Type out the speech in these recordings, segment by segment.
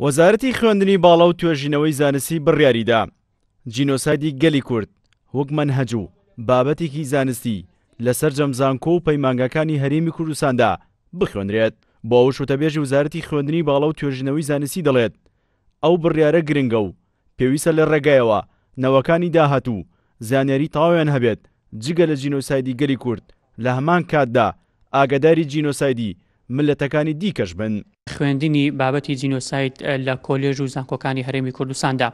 وەزارەتی خوێندنی باڵا و توێژینەوەی زانستی بڕیاریدا جینۆسایدی گەلی کورد وەک مەنهەج و بابەتێکی زانستی لە سەرجەم زانکۆ و پەیمانگاکانی هەرێمی کوردستاندا بخوێنرێت. بۆ ئەوەش وتەبێژی وەزارەتی خوێندنی باڵا و توێژینەوەی زانستی دەڵێت، ئەو بڕیارە گرنگە و پێویستە لە ڕێگایەوە نەوەکانی داهاتوو زانیاری تەواویان هەبێت جگە لە جینۆسایدی گەلی کورد لە هەمان کاتدا ئاگاداری جینۆسایدی مللەتەکانی دیکەش بن. خوێندنی بابەتی جینۆساید لە کۆلێژ و زانکۆکانی هەرێمی کوردستاندا.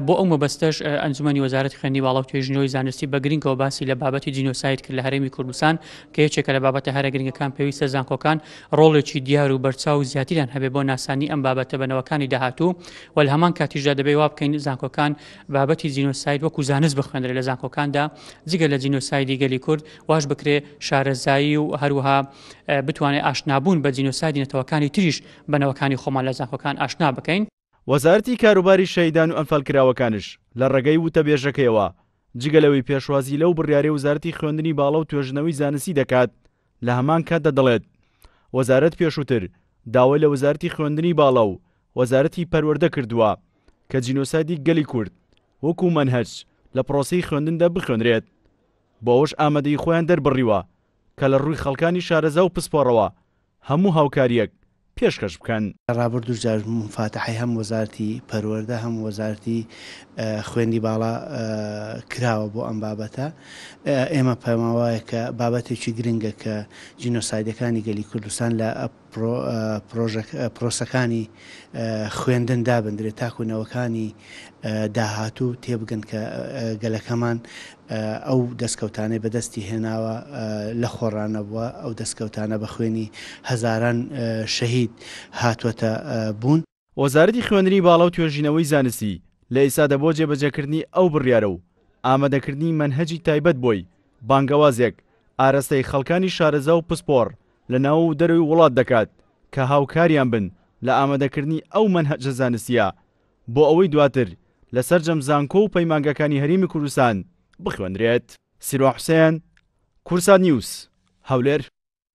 بۆ ئەو مەبەستەش ئەنجومەنی وەزارەتی خوێندنی باڵا و توێژینەوەی زانستی بە گرنگەوە باسی لە بابەتی جینۆساید کرد لە هەرێمی کوردستان کە یەکێکە لە بابەتە هەرە گرنگەکان پێویستە زانکۆکان ڕۆڵێکی دیار و بەرچاو و زیاتریان هەبێ بۆ ناساندنی ئەم بابەتە بە نەوەکانی داهاتوو و لە هەمان کاتیشدا دەبێ وا بکەین زانکۆکان بابەتی جینۆساید وەکو زانست بخوێندرێ لە زانکۆکاندا جگە لە جینۆسایدی گەلی کورد واش بکرێ شارەزایی و هەروەها بتوانێت ئاشنابوون بە جینۆسایدی نەتەوەکانی تریش بە نەوەکانی خۆمان لە زانکۆکان ئاشنا بکەین. وەزارەتی کاروباری شەهیدان و ئەنفالکراوەکانش لە ڕێگەی وتەبێژەکەیەوە جگە لەوەی پێشوازی لەو بڕیارەی وەزارەتی خوێندنی باڵا و توێژینەوەی زانستی دەکات لە هەمان کاتدا دەڵێت وەزارەت پێشووتر داوای لە وەزارەتی خوێندنی باڵا و وەزارەتی پەروەردە کردووە کە جینۆسایدی گەلی کورد وەکو مەنهەج لە پڕۆسەی خوێندندا بخوێنرێت بۆ ئەوەش ئامادەیی خۆیان دەربڕیوە کە لە ڕووی خەڵکانی شارەزا و پسپۆڕەوە هەموو هاوکارییەک پێشکەش بکەن. لە ڕابردووشدا موفاتەحەی هەم وەزارەتی پەروەردە هەم وەزارەتی خوێندی باڵا کراوە بۆ ئەم بابەتە. ئێمە پێمان وایە کە بابەتێکی گرنگە کە جینۆسایدەکانی گەلی کوردستان لە پرۆسەکانی خوێندن دابندرێت تاکو نەوەکانی داهاتوو تێبگەن کە گەلەکەمان ئەو دەستکەوتانەی بەدەستی هێناوە لە خۆڕا نەبووە، ئەو دەستکەوتانە بە خوێنی هەزاران شەهید هاتووەتە بوون. وەزارەتی خوێندنی باڵا و توێژینەوەی زانستی لە ئێستادا بۆ جێبەجێکردنی ئەو بڕیارە و ئامادەکردنی مەنهەجی تایبەت بۆی، بانگەوازێک ئاراستەی خەڵکانی شارەزا و پسپۆڕ لە ناو و دەرەوەی وڵات دەکات کە هاوکاریان بن لە ئامادەکردنی ئەو مەنهەجە زانستییە بۆ ئەوەی دواتر لە سەرجەم زانکۆ و پەیمانگاکانی هەرێمی کوردستان بخوێنرێت. سیروان حوسێن، کوردسات نیوز، هەولێر.